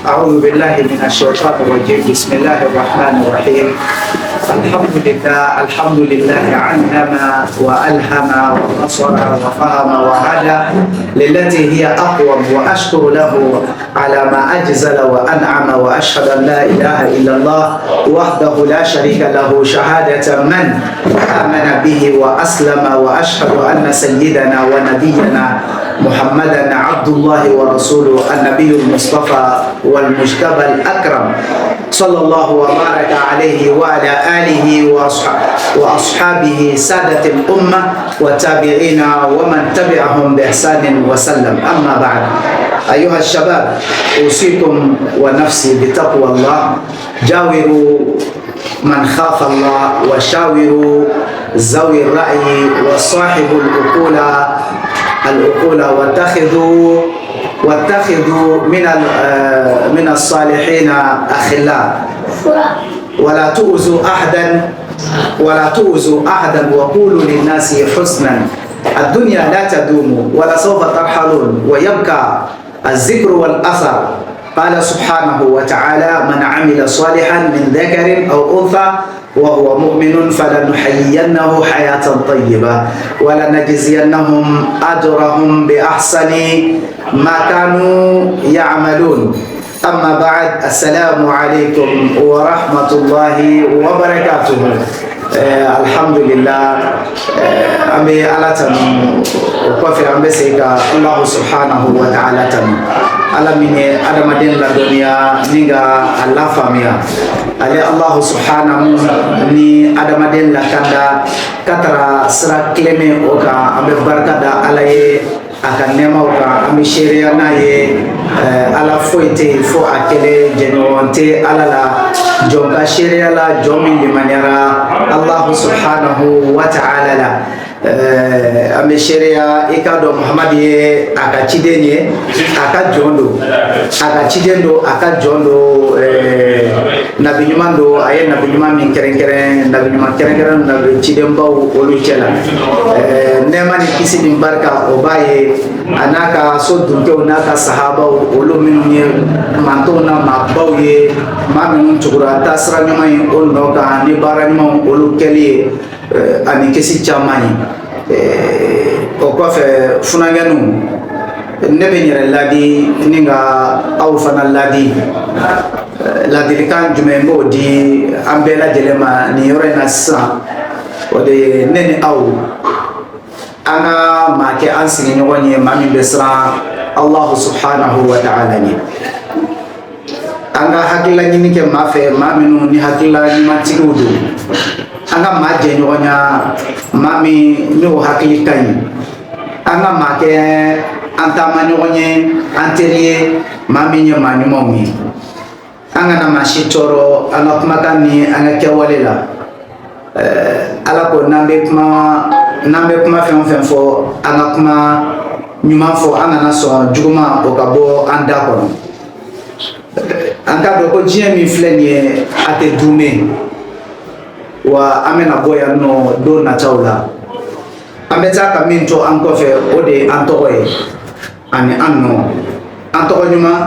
أعوذ بالله من الشيطان الرجيم. بسم الله الرحمن الرحيم. الحمد لله، الحمد لله علم وألهم وبصر وفهم وهدى للتي هي أقوم، وأشكر له على ما أجزل وأنعم، وأشهد أن لا إله إلا الله وحده لا شريك له، شهادة من آمن به وأسلم، وأشهد أن سيدنا ونبينا محمدا عبد الله ورسوله، النبي المصطفى والمجتبى الأكرم، صلى الله وبارك عليه وعلى آله وأصحابه سادة الأمة والتابعين ومن تبعهم بإحسان وسلم. أما بعد، أيها الشباب، أوصيكم ونفسي بتقوى الله. جاوروا من خاف الله، وشاوروا ذوي الرأي، وصاحبوا العقول العقول، واتخذوا من الصالحين أخلاء، ولا تؤذوا أحدا، ولا تؤذوا أحدا، وقولوا للناس حسنا. الدنيا لا تدوم ولسوف ترحلون، ويبقى الذكر والأثر. قال سبحانه وتعالى: من عمل صالحا من ذكر أو أنثى وهو مؤمن فلنحيينه حياة طيبة ولنجزينهم أجرهم بأحسن ما كانوا يعملون. أما بعد، السلام عليكم ورحمة الله وبركاته. Alhamdulillah, an bɛ Ala tanu. O kɔfɛ, an bɛ segin ka Allahu subhanahu wa ta'ala tanu, Ala min ye adamaden ladɔnniya ni ka a lafaamuya. Ale Allahu subhanahu ni adamaden lakanda ka tara sira tilennen o kan. An bɛ barika da Ala ye a ka nɛɛmaw kan. An bɛ seereya n'a ye Ala foyi tɛ yen fo a kelen, jɛɲɔgɔn tɛ Ala la. Jɔn ka seereya la, jɔn min limaniyara Allahu subhanahu wa ta'ala la. An bɛ seereya, i k'a dɔn Muhamadu ye a ka ciden ye, a ka jɔn don, a ka ciden don, a ka jɔn don, nabi ɲuman don. A ye nabi ɲuman min kɛrɛnkɛrɛn, nabi ɲuman kɛrɛnkɛrɛn, nabi cidenbaw olu cɛ la. Nɛɛma ni kisi ni barika o b'a ye, a n'a ka so dunkew n'a ka sahabaw, olu minnu ye mantonw na maabaw ye, maa minnu tugura taasira ɲuman ye o nɔ kan ni baara ɲumanw olu kɛli ye, ani kisi caman ye. O kɔfɛ, funankɛninw, ne bɛ n yɛrɛ ladi ni ka aw fana ladi. Ladilikan jumɛn b'o di an bɛɛ lajɛlen ma nin yɔrɔ in na sisan? O de ye, ne ni aw, an ka maa kɛ an sigiɲɔgɔn ye, maa min bɛ siran Allahu subhanahu wa ta'ala ɲɛ. An ka hakilila ɲini kɛ maa fɛ, maa minnu ni hakilila ɲumantigiw don. An ka maa jɛɲɔgɔnya, maa min n'o hakili ka ɲi. An ka maa kɛ an taama ɲɔgɔn ye, an teri ye, maa min ye maa ɲumanw ye. An kana maa si tɔɔrɔ an ka kumakan ni an ka kɛwale la. Ala ko n'an bɛ kuma fɛn o fɛn fɔ, an ka kuma ɲuman fɔ, an kana sɔn juguman o ka bɔ an da kɔnɔ. An k'a dɔn ko diɲɛ min filɛ nin ye, a tɛ duumɛ wa. An bɛna bɔ yan nɔ don nataw la. An bɛ taa ka min to an kɔfɛ, o de ye an tɔgɔ ye ani an nɔ, an tɔgɔ ɲuman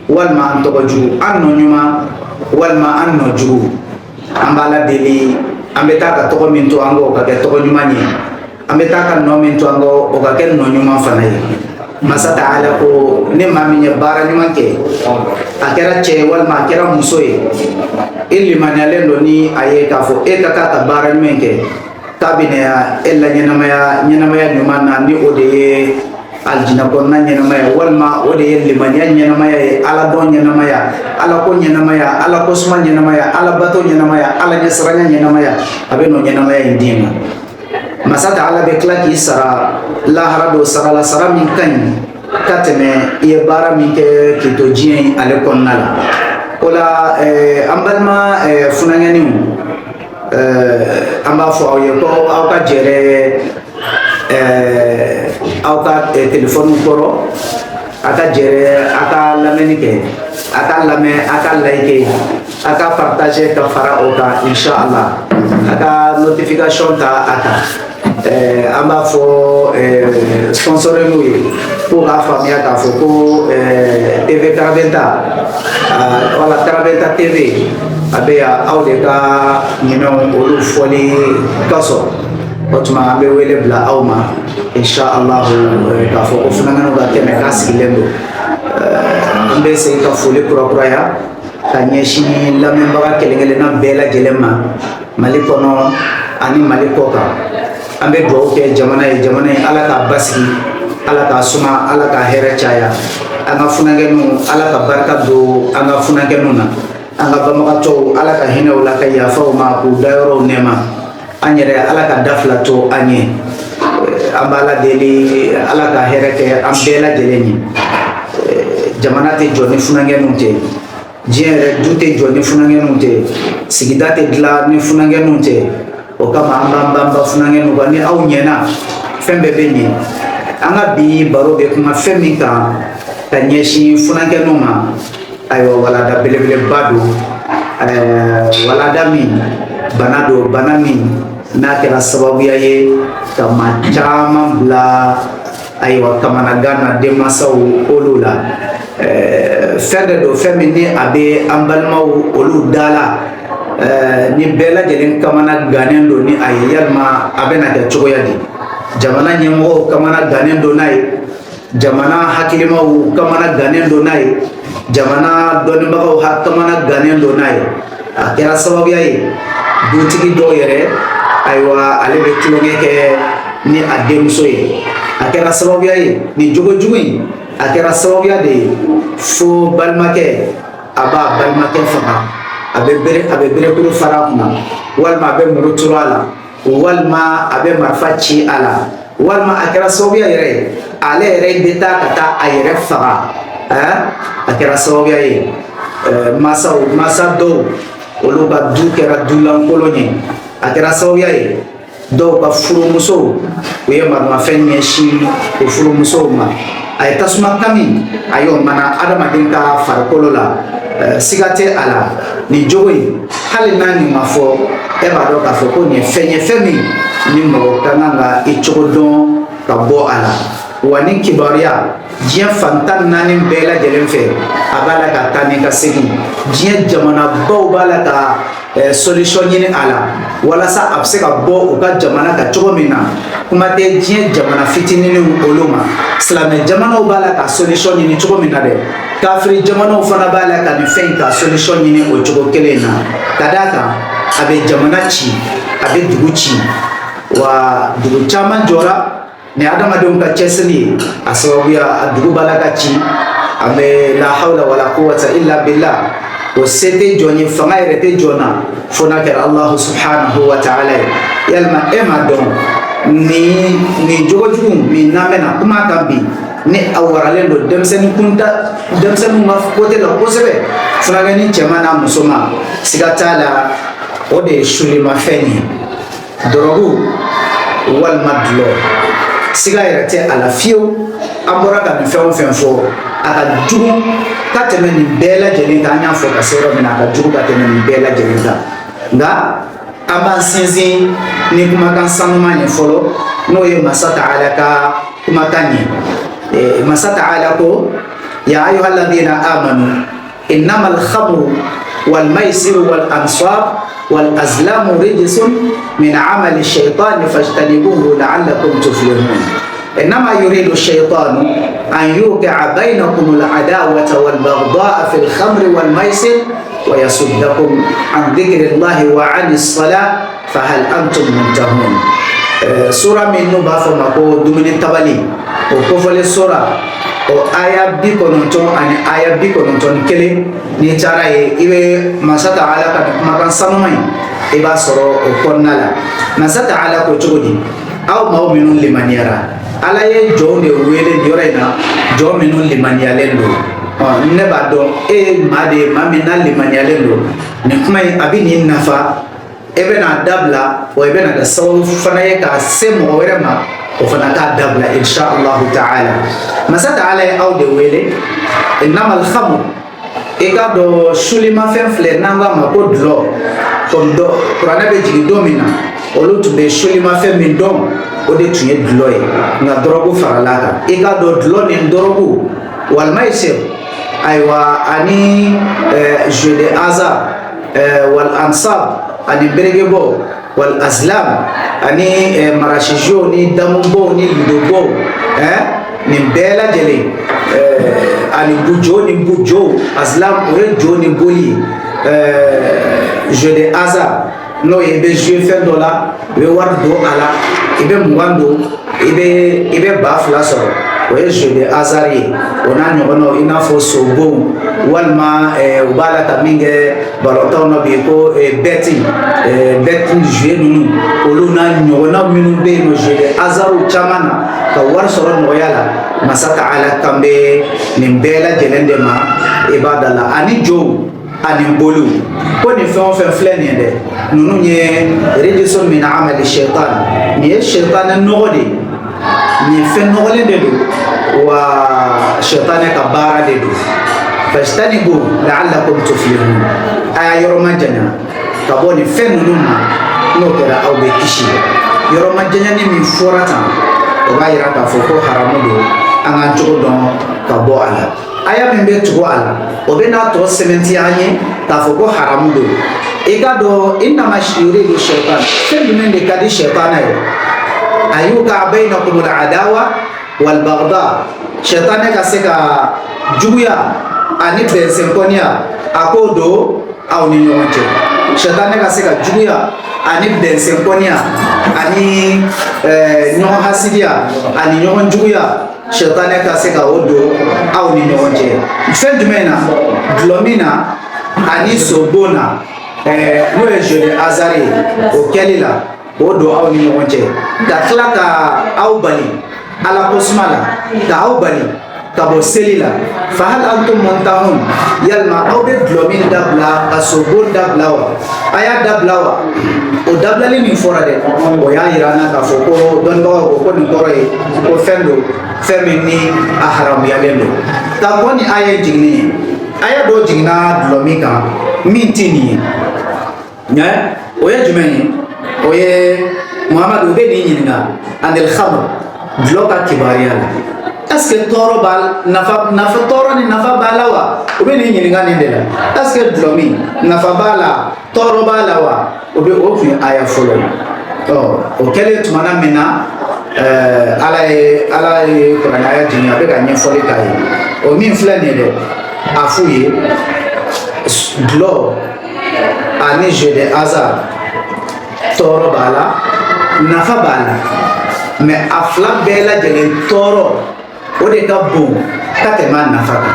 walima an tɔgɔ jugu, an nɔ ɲuman walima an nɔ jugu. An b'Ala deli, an bɛ taa ka tɔgɔ min to an kɔ, o ka kɛ tɔgɔ ɲuman ye. An bɛ taa ka nɔ min to an kɔ, o ka kɛ nɔ ɲuman fana ye. Masa ta'ala ko ni maa min ye baara ɲuman kɛ, a kɛra cɛ ye walima a kɛra muso ye, e limaniyalen don ni a ye k'a fɔ e ka kan ka baara ɲuman kɛ, k'a bɛna e la ɲɛnamaya, ɲɛnamaya ɲuman na, ni o de ye alijinɛ kɔnɔna ɲɛnamaya, walima o de ye limaniya ɲɛnamaya ye, Ala dɔn ɲɛnamaya, Ala ko ɲɛnamaya, Ala ko suma ɲɛnamaya, Ala bato ɲɛnamaya, Ala ɲɛsiranya ɲɛnamaya, a bɛ n'o ɲɛnamaya in d'i ma. Masa ta Ala bɛ tila k'i sara lahara don sara la, sara min ka ɲi ka tɛmɛ i ye baara min kɛ k'i to diɲɛ in ale kɔnɔna la. O la, an balima funankɛninw, an b'a fɔ aw ye ko aw ka jɛrɛ aw ka telefɔniw kɔrɔ, a ka jɛrɛ a ka lamɛnni kɛ, a ka lamɛn, a ka like, a ka partager ka fara o kan, inshallah, a ka notification ta a kan. An b'a fɔ sponsoring ye. Fo k'a faamuya k'a fɔ ko TV Karabenta, wala Karabenta TV, a bɛ yan aw de ka ɲinɛw olu fɔli kosɔn. O tuma an bɛ wele bila aw ma, inshallah, k'a fɔ ko funankɛninw ka kɛnɛ k'a sigilen don. An bɛ segin ka foli kurakuraya ka ɲɛsin lamɛnbaga kelen kelenna bɛɛ lajɛlen ma, Mali kɔnɔ ani Mali kɔ kan. An bɛ dugawu kɛ jamana ye, jamana ye Ala k'a basigi, Ala k'a suma, Ala k'a hɛrɛ caya. An ka funankɛninw, Ala ka barika don an ka funankɛninw na. An ka banbagatɔw, Ala ka hinɛ u la, ka yafa u ma, k'u dayɔrɔw nɛɛma. An yɛrɛ, Ala ka da fila to an ye. An b'Ala deli, Ala ka hɛrɛ kɛ an bɛɛ lajɛlen ye. Jamana tɛ jɔ ni funankɛninw tɛ, diɲɛ yɛrɛ du tɛ jɔ ni funankɛninw tɛ, sigida tɛ dilan ni funankɛninw tɛ. O kama an b'an banba funankɛninw kan. Ni aw ɲɛna, fɛn bɛɛ bɛ ɲɛ. An ka bi baro bɛ kuma fɛn min kan ka ɲɛsin funankɛninw ma, ayiwa, walada belebeleba don, walada min bana don, bana min n'a kɛra sababuya ye ka maa caman bila, ayiwa, kamanagan na denmansaw olu la. Fɛn de don, fɛn min ni a bɛ an balimaw olu da la, ni bɛɛ lajɛlen kamana gannen don ni a ye. Yalima a bɛna kɛ cogoya di? Jamana ɲɛmɔgɔw kamana gannen don n'a ye, jamana hakilimaw kamana gannen don n'a ye, jamana dɔnnibagaw kamana gannen don n'a ye. A kɛra sababuya ye, dutigi dɔw yɛrɛ, ayiwa, ale bɛ tulonkɛ kɛ ni a denmuso ye. A kɛra sababuya ye, nin jogo jugu in, a kɛra sababuya de ye fo balimakɛ a b'a balimakɛ faga. A bɛ berekuru fara a kunna, walima a bɛ muru turu a la, walima a bɛ marifa ci a la, walima a kɛra sababuya yɛrɛ ye, ale yɛrɛ bɛ taa ka taa a yɛrɛ faga. A kɛra sababuya ye, mansaw, mansa dɔw olu ka du kɛra du lankolon ye. A kɛra sababuya ye, dɔw ka furumusow, u ye maramafɛn ɲɛsin o furumusow ma. A ye tasuma kami, a y'o mana adamaden ka farikolo la. Siga tɛ a la, nin jogo in, hali n'a nin ma fɔ, e b'a dɔn k'a fɔ ko nin ye fɛn ye, fɛn min ni mɔgɔ ka kan ka i cogo dɔn ka bɔ a la. Wa ni kibaruya diɲɛ fan 14 bɛɛ lajɛlen fɛ, a b'a la ka taa ni ka segin. Diɲɛ jamanabaw b'a la ka solution ɲini a la walasa a bɛ se ka bɔ u ka jamana kan cogo min na. Kuma tɛ diɲɛ jamana fitininw olu ma. Silamɛ jamanaw b'a la ka solution ɲini cogo min na dɛ, kafiri jamanaw fana b'a la ka nin fɛn in ka solution ɲini o cogo kelen in na. Ka d'a kan a bɛ jamana ci, a bɛ dugu ci, wa dugu caman jɔra ni adamadenw ka cɛsiri ye. A sababuya, a dugu b'a la ka ci. An bɛ la hawla wala quwwata illa billah. O se tɛ jɔn ye, fanga yɛrɛ tɛ jɔn na, fo n'a kɛra Allahu subhanahu wa ta'ala ye. Yalima e m'a dɔn nin jogojugu min n'an bɛna kuma kan bi, ni a waralen don denmisɛnnin kunta, denmisɛnninw ka côté la kosɛbɛ, furakɛni cɛman n'a musoman, siga t'a la, o de ye sulimafɛn ye, dɔrɔgu walima dulɔ. Siga yɛrɛ tɛ a la fiyewu. An bɔra ka nin fɛn o fɛn fɔ, a ka jugu ka tɛmɛ nin bɛɛ lajɛlen kan. An y'a fɔ ka se yɔrɔ min na, a ka jugu ka tɛmɛ nin bɛɛ lajɛlen kan. Nka an b'an sinsin ni kumakan sanuman ye fɔlɔ, n'o ye Masa Ta'ala ka kumakan ye. Masa Ta'ala ko: ya ayyuhalladhina amanu innamal khamru wal maisiru wal ansab wal azlamu rijsun min amali shaytani fajtanibuhu la'allakum tuflihun. إنما يريد الشيطان أن يوقع بينكم العداوة والبغضاء في الخمر والميسر ويصدكم عن ذكر الله وعن الصلاة فهل أنتم منتهون. Sura min n'u b'a fɔ ma ko dumuni tabali, o kofɔlen sura o aya 90 ani aya 91, n'i taara yen, i bɛ Masa Ta'ala ka nin kumakan sanuman in, i b'a sɔrɔ o kɔnɔna la. Masa Ta'ala ko cogo di? Aw maaw minnu limaniyara, Ala ye jɔnw de wele nin yɔrɔ in na, jɔn minnu limaniyalen don. Ɔ, ne b'a dɔn e ye maa de ye, maa min n'a limaniyalen don. Nin kuma in, a bɛ nin nafa, e bɛna dabila wa, i bɛna kɛ sababu fana ye k'a se mɔgɔ wɛrɛ ma, o fana k'a dabila, insha Allahu ta'ala. Masa Ta'ala ye aw de wele. Innamal khamr, i k'a dɔn sulimafɛn filɛ n'an k'a ma ko dulɔ, komi dɔ kuranɛ bɛ jigin don min na. Olu tun bɛ sulimafɛn min dɔn, o de tun ye dulɔ ye, nka dɔrɔgu farala a kan. I k'a dɔn, dulɔ ni dɔrɔgu wal maisir, ayiwa, ani jeu de hasard, wal ansab, ani beregebɔ, wal azlam, ani marasijo ni damubɔw ni ludobɔw, nin bɛɛ lajɛlen, ani bujo ni bujo azlam, o ye jo ni boli ye, jeu de hasard, n'o ye i bɛ jouer fɛn dɔ la, i bɛ wari don a la, i bɛ 20 don, i bɛ 2000 sɔrɔ, o ye jeu de hasard ye. O n'a ɲɔgɔnnaw, i n'a fɔ sobonw, walima u b'a la ka min kɛ balontanw na bi ko bɛti bɛti jouer ninnu, olu n'a ɲɔgɔnna minnu bɛ yen nɔ, jeu de hasard caman na ka wari sɔrɔ nɔgɔya la. Masa ta'ala kan bɛ nin bɛɛ lajɛlen de ma i b'a da la, ani jow ani boliw, ko nin fɛn o fɛn filɛ nin ye dɛ, ninnu ye rijsun min amali shaitan, nin ye shaitanɛ nɔgɔ de ye, nin ye fɛn nɔgɔlen de don wa, shaitanɛ ka baara de don. Fajtanibu la'allakum tuflihun, a y'a yɔrɔ ma janya ka bɔ nin fɛn ninnu ma, n'o kɛra aw bɛ kisi. Yɔrɔ ma janyani min fɔra tan, o b'a yira k'a fɔ ko haramu don, an k'an cogo dɔn ka bɔ a la. Aya min bɛ tugu a la, o bɛ n'a tɔ sɛmɛntiya an ye k'a fɔ ko haramu don. I ka dɔn, innama yuridu shaitan, fɛn jumɛn de ka di shaitana ye? An yuqa bainakum al-adawa wal bagda, shaitana ka se ka juguya ani bɛnsenkɔniya, a k'o don aw ni ɲɔgɔn cɛ. Shaitana ka se ka juguya ani bɛnsenkɔniya ani ɲɔgɔn hasidiya ani ɲɔgɔn juguya, shaitana ka se ka o don aw ni ɲɔgɔn cɛ. Fɛn jumɛn na? Dulɔ min na ani sobon na, n'o ye jeu de hasard ye, o kɛli la, o don aw ni ɲɔgɔn cɛ, ka tila ka aw bali ala ko suma la, ka aw bali ka bɔ seli la. Fahal antum muntahun, yalima aw bɛ dulɔ min dabila ka sobon dabila wa? A y'a dabila wa? O dabilali min fɔra dɛ, o y'a yira an na k'a fɔ ko dɔnnibagaw ko ko nin kɔrɔ ye ko fɛn don, fɛn min ni a haramuyalen don. Ka kɔn ni aya jiginni ye, aya dɔ jiginna dulɔ min kan min ti nin ye, o ye jumɛn ye? O ye Muhamadu, u bɛ nin ɲininka anil khamr, dulɔ ka kibaruya la, est ce que tɔɔrɔ b'a nafa, nafa, tɔɔrɔ ni nafa b'a la wa? U bɛ nin ɲininka nin de la, est ce que dulɔ min nafa b'a la, tɔɔrɔ b'a la wa? O bɛ o tun ye aya fɔlɔ ye. Ɔ, o kɛlen tumana min na, Ala ye kuranɛ aya jigin, a bɛ ka ɲɛfɔli k'a ye. O min filɛ nin ye dɛ, a f'u ye dulɔ ani jeu de hasard, tɔɔrɔ b'a la, nafa b'a la, mais a fila bɛɛ lajɛlen tɔɔrɔ o de ka bon ka tɛmɛ a nafa kan.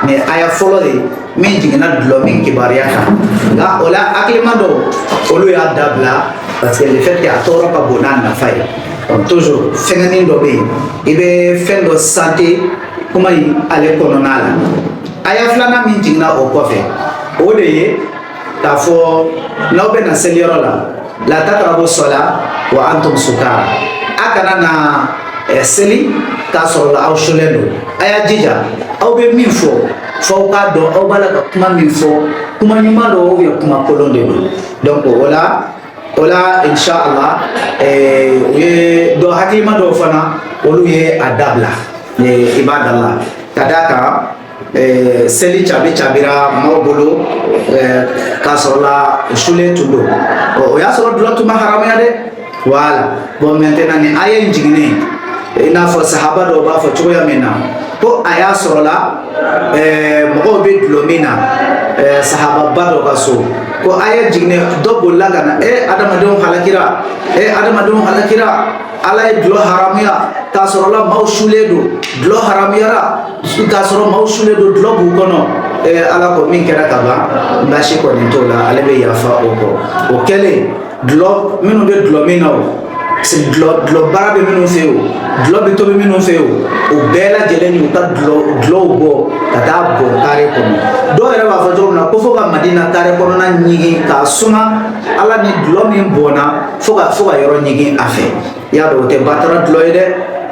Nin ye aya fɔlɔ de ye min jiginna dulɔ min kibaruya kan. Nka o la, hakilima dɔw, olu y'a dabila parce que le fait que a tɔɔrɔ ka bon n'a nafa ye. Donc toujours fɛngɛnin dɔ bɛ yen, i bɛ fɛn dɔ sante kuma in ale kɔnɔna la. Aya filanan min jiginna o kɔfɛ, o de ye k'a fɔ n'aw bɛ na seliyɔrɔ la, la taqrabu sala wa antum sukara, a kana na seli k'a sɔrɔ la aw sulen don. A y'a jija, aw bɛ min fɔ, f'aw k'a dɔn aw b'a la ka kuma min fɔ, kuma ɲuman don ou bien kuma kolon de don. Donc o la, inshallah, u ye dɔ hakilima dɔw fana, olu ye a dabila. I b'a da la ka d'a kan seli cabi cabira maaw bolo k'a sɔrɔ la sulen tun don. O y'a sɔrɔ dulɔ tun ma haramuya dɛ. Voilà. Bon, maintenant ni aya in jiginnen, i n'a fɔ sahaba dɔw b'a fɔ cogoya min na ko a y'a sɔrɔ la mɔgɔw bɛ dulɔ min na sahababa dɔ ka so, ko aya jiginnen, dɔ bolila ka na: «E, adamadenw halakira, e, adamadenw halakira, Ala ye dulɔ haramuya k'a sɔrɔ la maaw sulen don, dulɔ haramuyara k'a sɔrɔ maaw sulen don, dulɔ b'u kɔnɔ.» Ala ko min kɛra ka ban, baasi kɔni t'o la, ale bɛ yafa o kɔ. O kɛlen, dulɔ minnu bɛ dulɔ min na, o dulɔ baara bɛ minnu fɛ yen, o dulɔ bɛ tobi minnu fɛ yen, o bɛɛ lajɛlen y'u ka dulɔw bɔ ka taa bɔn kare kɔnɔ. Dɔw yɛrɛ b'a fɔ cogo min na ko fo ka Madina kare kɔnɔna ɲigin k'a suma, Ala ni dulɔ min bɔnna, fo ka yɔrɔ ɲigin a fɛ. I y'a dɔn, o tɛ batara dulɔ ye dɛ,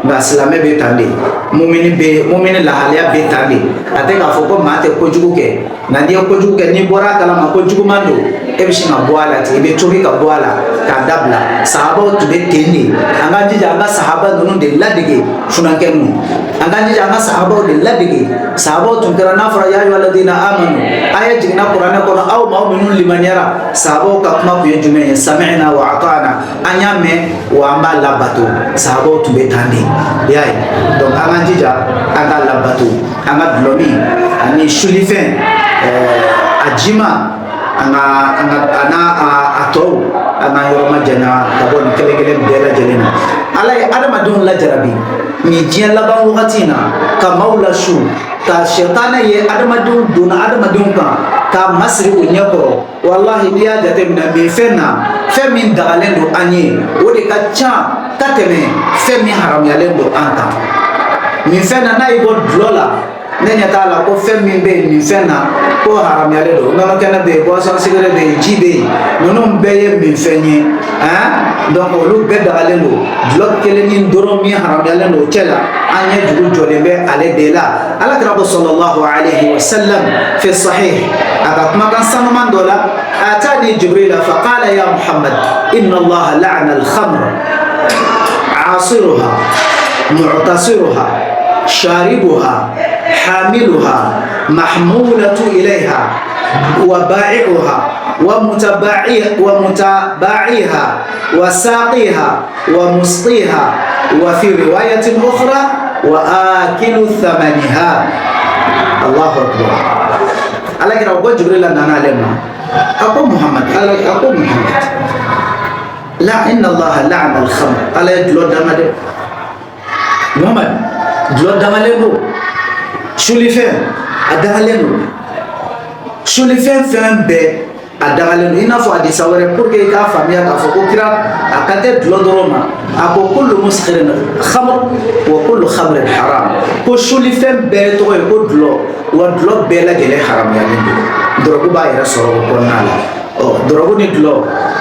nka silamɛ bɛ tan de, mumini bɛ, mumini lahalaya bɛ tan de. A tɛ k'a fɔ ko maa tɛ kojugu kɛ, nka n'i ye kojugu kɛ, n'i bɔra a kalama ko juguman don, e E bɛ sin ka bɔ a la ten, i bɛ tobi ka bɔ a la k'a dabila. Sahabaw tun bɛ ten de. An k'an jija an ka sahaba ninnu de ladege. Funankɛ ninnu, an k'an jija an ka sahabaw de ladege. Sahabaw tun kɛra, n'a fɔra ya ayyuhalladhina amanu, aya jiginna kuranɛ kɔnɔ, aw maa minnu limaniyara, sahabaw ka kuma tun ye jumɛn ye? Sami'na wa ata'na, an y'a mɛn wa an b'a labato. Sahabaw tun bɛ tan de, i y'a ye. Donc an k'an jija an k'a labato, an ka dulɔ min ani sulifɛn, a jima, an ka a n'a a tɔw, an ka yɔrɔ majanya ka bɔ nin kelen kelen bɛɛ lajɛlen na. Ala ye adamadenw lajarabi nin diɲɛ laban wagati in na ka maaw lasu ka sɛtanɛ ye adamadenw donna adamadenw kan k'a masiri u ɲɛ kɔrɔ. Walahi, n'i y'a jateminɛ min fɛn na, fɛn min dagalen don an ye, o de ka ca ka tɛmɛ fɛn min haramuyalen don an kan. Min fɛn na, n'a y'i bɔ dulɔ la, ne ɲɛ t'a la ko fɛn min bɛ yen nin fɛn na ko haramuyalen don. Nɔnɔ kɛnɛ bɛ yen, boisson sucrée bɛ yen, ji bɛ yen, ninnu bɛɛ ye minfɛn ye hein. Donc olu bɛɛ dagalen don. Dulɔ kelen ni dɔrɔn min haramuyalen don o cɛ la, an ɲɛ jugu jɔlen bɛ ale de la. Ala kira ko sallallahu alayhi wa sallam fi sahih, a ka kumakan sanuman dɔ la: atani Jibrila fa qala ya Muhammad, inna Allah la'ana al-khamr, asiruha, mu'tasiruha, sharibuha, hamiluha, mahmulatu ilayha, wa ba'i'uha, wa mutaba'iha, wa saqiha, wa musqiha, wa fi riwayatin ukhra, wa akilu thamaniha. Allahu akbar. Ala kira ko Jibrila nana ale ma, a ko Muhammad, ala a ko Muhammad, la inna Allah la'ana al-khamr. Ala ye dulɔ danga dɛ, Muhammad, dulɔ dangalen don. Sulifɛn, a dangalen don. Sulifɛn fɛn bɛɛ, a dangalen don. I n'a fɔ hadisa wɛrɛ, pour que i k'a faamuya k'a fɔ ko kira a kan tɛ dulɔ dɔrɔn ma, a ko kullu muskirin khamr wa kullu khamrin haram, ko sulifɛn bɛɛ tɔgɔ ye ko dulɔ, wa dulɔ bɛɛ lajɛlen haramuyalen don. Dɔrɔgu b'a yɛrɛ sɔrɔ o kɔnɔna la. Ɔ dɔrɔgu ni dulɔ,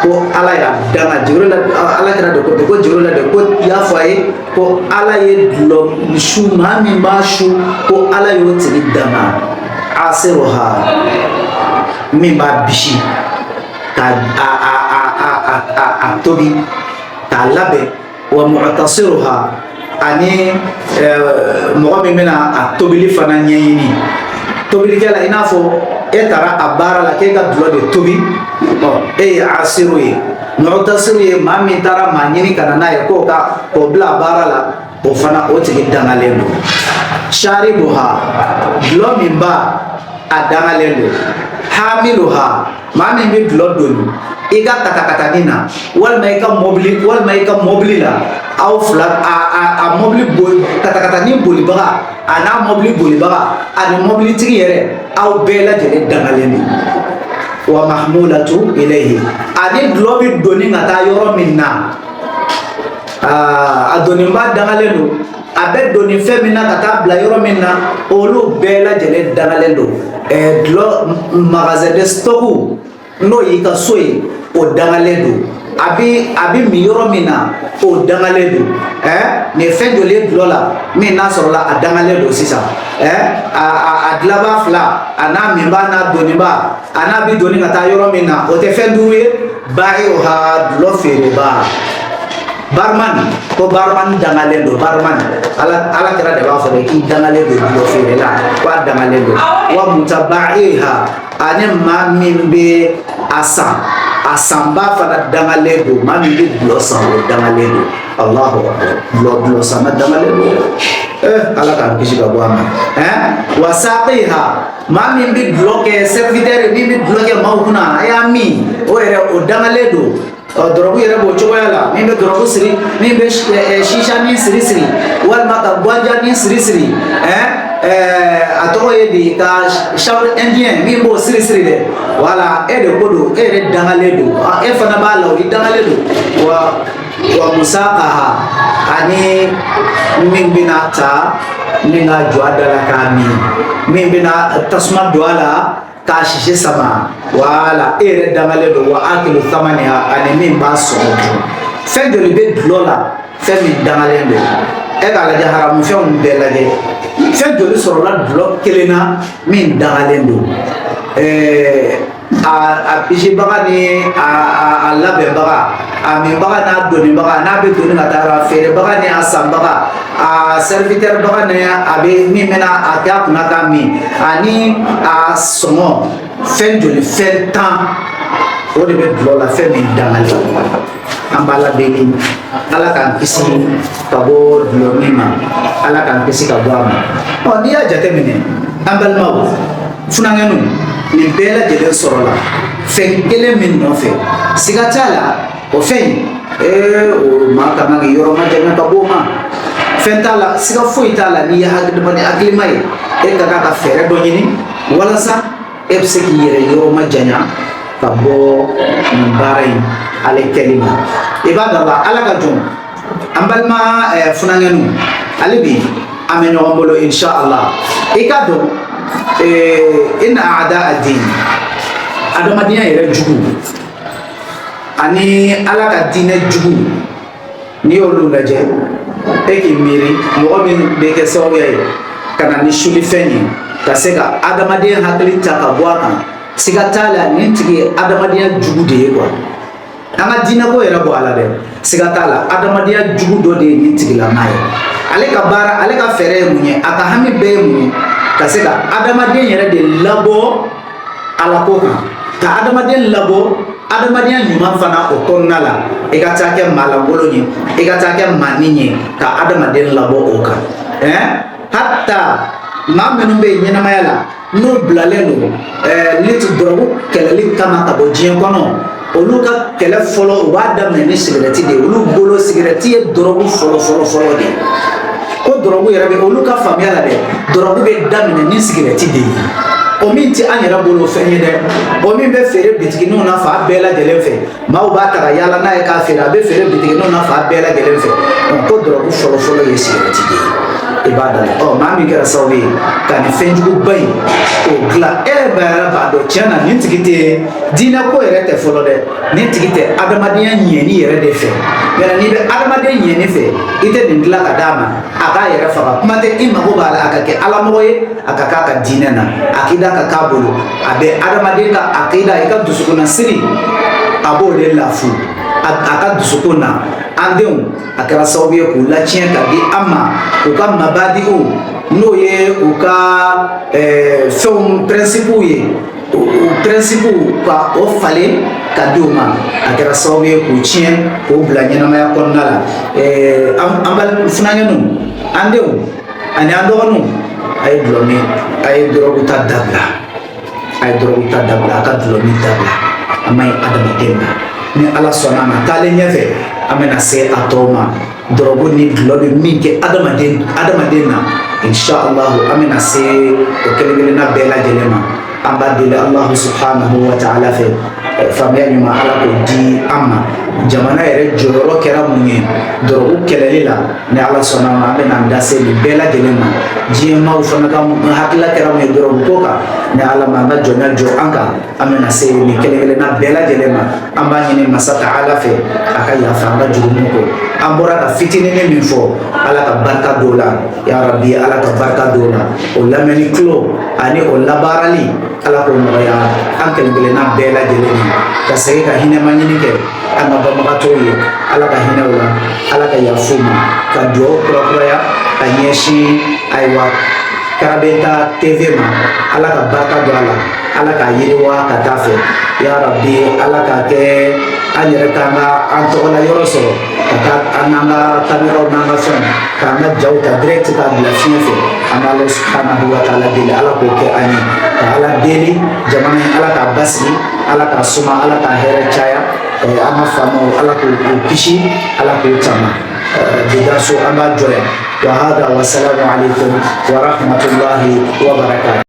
ko Ala y'a danga. Jibrila, Ala kira de ko ten ko Jibrila de ko y'a fɔ a ye ko Ala ye dulɔ su, maa min b'a su, ko Ala y'o tigi danga. Asiruha, min b'a bisi ka a a a a a a a tobi k'a labɛn, wa mu'tasiruha, ani mɔgɔ min bɛna a tobili fana ɲɛɲini tobilikɛla. I n'a fɔ e taara a baara la k'e ka dulɔ de tobi, ɔ e ye asiru ye. Mu'tasiru ye maa min taara maa ɲini ka na n'a ye k'o ka k'o bila a baara la, o fana o tigi dangalen don. Sharibuha, dulɔ min ba, a dangalen don. Hamiluha, maa min bɛ dulɔ doni i ka katakatani na, walima i ka mɔbili, walima i ka mɔbili la, aw fila, a mɔbili boli, katakatani bolibaga a n'a mɔbili bolibaga ani mɔbilitigi yɛrɛ, aw bɛɛ lajɛlen dangalen don. Wa mahmulatu ilayhi, ani dulɔ bɛ doni ka taa yɔrɔ min na, a doniba dangalen don. A bɛ doni fɛn min na ka taa bila yɔrɔ min na, olu bɛɛ lajɛlen dangalen don. Dulɔ magasin de stock, n'o y'i ka so ye, o dangalen don. A bɛ min yɔrɔ min na, o dangalen don. Nin ye fɛn joli ye dulɔ la min n'a sɔrɔla a dangalen don sisan? A dilanba fila, a n'a minba n'a doniba, a n'a bɛ doni ka taa yɔrɔ min na, o tɛ fɛn duuru ye. Ba'i'uha, dulɔ feereba, barman, ko barman dangalen don. Barman, Ala kira de b'a fɔ de k'i dangalen don. Dulɔ feerela, ko a dangalen don. Wa mutaba'iha, ani maa min bɛ a san, a sanba fana dangalen don. Maa min bɛ dulɔ san, o dangalen don. Allahu akbar. Dulɔ sanna dangalen don. Ala k'an kisi ka bɔ a ma. Wa saqiha, maa min bɛ dulɔ kɛ serviteur, min bɛ dulɔ kɛ maaw kunna, a y'a min, o yɛrɛ o dangalen don. Ɔ dɔrɔgu yɛrɛ b'o cogoya la. Min bɛ dɔrɔgu siri, min bɛ shisha siri siri, walima ka ganja siri siri, a tɔgɔ ye di, ka chanvre indien, min b'o siri siri dɛ, wala e de ko don, e yɛrɛ dangalen don. E fana b'a la, o i dangalen don. Wa musaqaha, ani min bɛna ta min ka jɔ a da la k'a min, min bɛna tasuma don a la k'a sisi sama, wala e yɛrɛ dangalen don. Wa akilu thamaniha, ani min b'a sɔngɔ dun. Fɛn joli bɛ dulɔ la, fɛn min dangalen don? E k'a lajɛ, haramu fɛnw bɛɛ lajɛ, fɛn joli sɔrɔla dulɔ kelen na min dangalen don? a pisibaga ni a labɛnbaga, a minbaga n'a donibaga, n'a bɛ doni ka taa yɔrɔ, a feerebaga ni a sanbaga, a serviteur baga ni a bɛ min bɛna a kɛ a kunna k'a min, ani a sɔngɔ, fɛn joli? Fɛn 10, o de bɛ dulɔ la, fɛn min dangalen. An b'Ala deli, Ala k'an kisi ka bɔ dulɔ min ma, Ala k'an kisi ka bɔ a ma. Ɔ, n'i y'a jateminɛ, an balimaw funankɛninw, nin bɛɛ lajɛlen sɔrɔla fɛn kelen min nɔfɛ, siga t'a la, o fɛn in, o maa ka kan k'i yɔrɔ majanya ka bɔ o ma. Fɛn t'a la, siga foyi t'a la. N'i ye hakilima hakilima ye, e ka kan ka fɛɛrɛ dɔ ɲini walasa e bɛ se k'i yɛrɛ yɔrɔ majanya ka bɔ nin baara in ale kɛli ma. I b'a dɔn la, Ala ka jɔn, an balima funankɛninw, hali bi an bɛ ɲɔgɔn bolo, inshallah. I ka dɔn, inna a'da ad-din, adamadenya yɛrɛ jugu ani Ala ka diinɛ jugu, n'i y'olu lajɛ, e k'i miiri mɔgɔ min bɛ kɛ sababuya ye ka na ni sulifɛn ye ka se ka adamaden hakili ta ka bɔ a kan, siga t'a la, nin tigi ye adamadenya jugu de ye quoi. An ka diinɛko yɛrɛ bɔ a la dɛ, siga t'a la, adamadenya jugu dɔ de ye nin tigilama ye. Ale ka baara, ale ka fɛɛrɛ ye mun ye? A ka hami bɛɛ ye mun ye? Ka se ka adamaden yɛrɛ de labɔ Alako kan, ka adamaden labɔ adamadenya ɲuman fana o kɔnɔna la. I ka taa kɛ maa lankolon ye, i ka taa kɛ maanin ye, ka adamaden labɔ o kan. Hatta maa minnu bɛ yen ɲɛnamaya la, n'u bilalen don lutte dɔrɔgu kɛlɛli kama ka bɔ diɲɛ kɔnɔ, olu ka kɛlɛ fɔlɔ, u b'a daminɛ ni sigɛrɛti de ye. Olu bolo, sigɛrɛti ye dɔrɔgu fɔlɔ fɔlɔ fɔlɔ de ye. Ko dɔrɔgu yɛrɛ bɛ olu ka faamuya la dɛ, dɔrɔgu bɛ daminɛ ni sigɛrɛti de ye. O min tɛ an yɛrɛ bolo fɛn ye dɛ, o min bɛ feere bitigininw na fan bɛɛ lajɛlen fɛ, maaw b'a ta ka yaala n'a ye k'a feere, a bɛ feere bitigininw na fan bɛɛ lajɛlen fɛ. Ko dɔrɔgu fɔlɔ fɔlɔ ye sigɛrɛti de ye. I b'a da ɔ, maa min kɛra sababu ye ka nin fɛnjuguba in k'o dilan, e yɛrɛ b'a dɔn tiɲɛ na, nin tigi tɛ diinɛ ko yɛrɛ tɛ fɔlɔ dɛ, nin tigi tɛ adamadenya ɲɛni yɛrɛ de fɛ. Yɛrɛ n'i bɛ adamaden ɲɛni fɛ, i tɛ nin dilan ka d'a ma a k'a yɛrɛ faga. Kuma tɛ i mago b'a la a ka kɛ alamɔgɔ ye, a ka k'a ka diinɛ na, akida ka k'a bolo. A bɛ adamaden ka akida, i ka dusukunnasiri, a b'o de lafu a ka dusukun na. An denw, a kɛra sababu ye k'u latiɲɛ ka di an ma, u ka mabadiw, n'o ye u ka fɛnw principe ye, o principe ka o falen ka di u ma, a kɛra sababu ye k'u tiɲɛ, k'u bila ɲɛnamaya kɔnɔna la. An bali funankɛninw, an denw ani an dɔgɔninw, a ye dulɔ min, a ye dɔrɔgu ta dabila, a ye dɔrɔgu ta dabila, a ka dulɔ min dabila, a man ɲi adamaden ma. Ni Ala sɔnna a ma, taalen ɲɛfɛ, an bɛna se a tɔw ma, dɔrɔgu ni dulɔ bɛ min kɛ adamaden na, inshallah, an bɛna se o kelen kelenna bɛɛ lajɛlen ma. An b'a deli Allahu subhanahu wa ta'ala fɛ, faamuya ɲuman, Ala k'o di an ma. Jamana yɛrɛ jɔyɔrɔ kɛra mun ye dɔrɔgu kɛlɛli la? Ni Ala sɔnna a ma, an bɛna an da se nin bɛɛ lajɛlen ma. Diɲɛ maaw fana ka hakilila kɛra mun ye dɔrɔgu ko kan? Ni Ala ma an ka jɔnya jɔ an kan, an bɛna se nin kelen kelenna bɛɛ lajɛlen ma. An b'a ɲini masa ta Ala fɛ, a ka yafa an ka jurumu kɔ. An bɔra ka fitininin min fɔ, Ala ka barika don o la, ya Rabi, Ala ka barika don o la. O lamɛnni tulo ani o labaarali, Ala k'o nɔgɔya an kelen kelenna bɛɛ lajɛlen ye. Ka segin ka hinɛma ɲini kɛ an ka banbagatɔw ye, Ala ka hinɛ u la, Ala ka yafa u ma. Ka dugawu kurakuraya ka ɲɛsin, ayiwa, Karabenta TV ma, Ala ka barika don a la, Ala k'a yiriwa ka taa fɛ, ya Rabi. Ala k'a kɛ an yɛrɛ k'an ka an tɔgɔla yɔrɔ sɔrɔ ka taa an n'an ka kameraw n'an ka fɛnw, k'an ka jaw ta direct k'a bila fiɲɛ fɛ. An b'Ala subhanahu wa ta'ala deli, Ala k'o kɛ an ye. Ka Ala deli, jamana in, Ala k'a basigi, Ala k'a suma, Ala k'a hɛrɛ caya. An ka faamaw, Ala k'u kisi, Ala k'u tanga. Bidanso, an b'a jɔ yan. Wa hada, wa salamu alaikum wa rahmatullahi wa barakatuh.